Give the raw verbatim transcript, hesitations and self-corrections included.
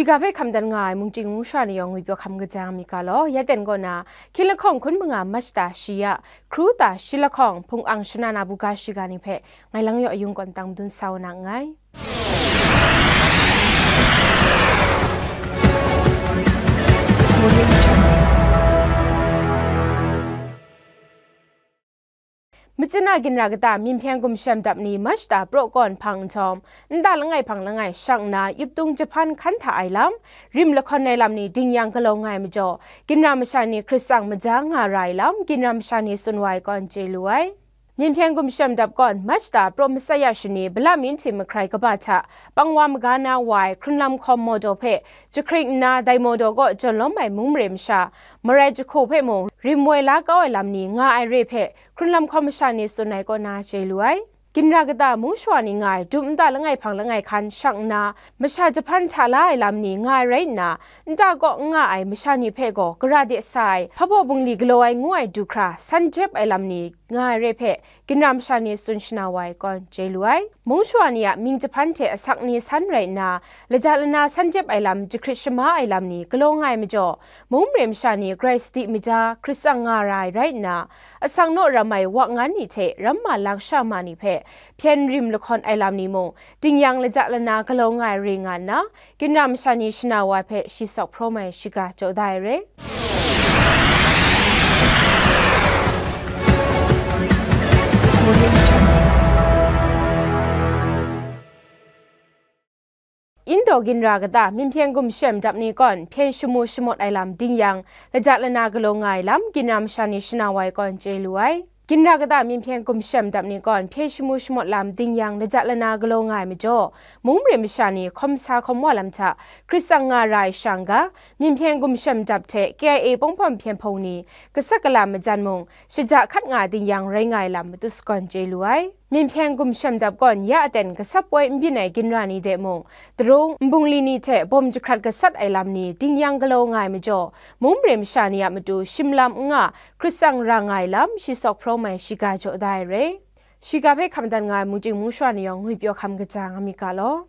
Shiga hpe hkam dan nga ai mungchying mungshwa ni yawng ngwi pyaw hkam kaja mi ga law, ya ten kaw na, hkying lahkawng hkun manga March ta shi ya, hkru ta shi lahkawng hpung ang shana na buga shiga ni hpe ngai lang yaw ayung kawn tang madun sa wa na nngai. Machyina ginra kata Myinhpyen gumshem dap ni March ta praw kawn hpang nhtawm, nta langai hpang langai shang nna, Yuptung Jahpan hkan hta ai lam, rim lahkawn ai lam ni ding yang galaw nga ai majaw, ginra masha ni hkrit tsang maja nga ra ai lam, ginra masha ni tsun wa ai kawn chye lu ai. Myinhpyen gumshem dap kawn March ta praw masat ya shani, Bala Myin Hti Mahkrai kaba hta pang wa maga na wa ai hkrunlam hkawm mawdaw hpe jahkring nna, dai mawdaw kaw jawn lawm ai mung mare masha, marai jahku hpe mung rim woi la kau ai lam ni nga ai re hpe, hkrunlam hkawm masha ni tsun ai kaw na chye lu ai. Ginra kata mung shawa ni nga ai dum nta langai hpang langai hkan shang nna, masha jahpan hta la ai lam ni nga ai rai nna, nta kaw n nga ai masha ni hpe gaw gara de sa ai, hpabaw bungli galaw ai ngu ai du hkra san jep ai lam ni nga ai re hpe, ginra masha ni tsun shana wa ai kawn chye lu ai. Mung shawa ni a mying jahpan hte asak ni san rai nna, laja lana san jep ai lam jahkrit shama ai lam ni galaw nga ai majaw, mung mare masha ni grai sadi maja hkrit tsang nga ra ai rai nna, asak naw ram ai wak ngan ni hte ramma laksha ma ni hpe hpyen rim lahkawn ai lam ni mung, ding yang laja lana galaw nga ai re nga nna, ginra masha ni shana wa ai hpe shi sawk hprawm ai shiga jaw da ai re. Indo ginra kata Myinhpyen gumshem dap ni kawn hpyen shamu shamawt ai lam ding yang, laja lana galaw nga ai lam, ginra masha ni shana wa ai kawn chye lu ai. Ginra kata Myinhpyen gumshem dap ni kawn hpyen shamu shamawt lam ding yang, laja lana galaw nga ai majaw, mung mare masha ni hkawm sa hkawm wa lam hta hkrit tsang nga ra ai shang ga, Myinhpyen gumshem dap hte K I A pawng pawng hpyen hpung ni gasat gala majan mung, shaja hkat nga ding yang rai nga ai lam matu sagawn chye lu ai. Myinhpyen gumshem dap kawn ya aten gasat poi n byin ai ginra ni de mung, darung, nbungli ni hte bawm jahkrat gasat ai lam ni ding yang galaw nga ai majaw, mung mare masha ni a matu shim lam n nga hkrit tsang ra nga ai lam shi sawk hprawm ai shiga jaw da ai re. Shiga hpe hkam dan nga ai mungchying mungshwa ni yawng ngwi pyaw hkam kaja nga mi ga law.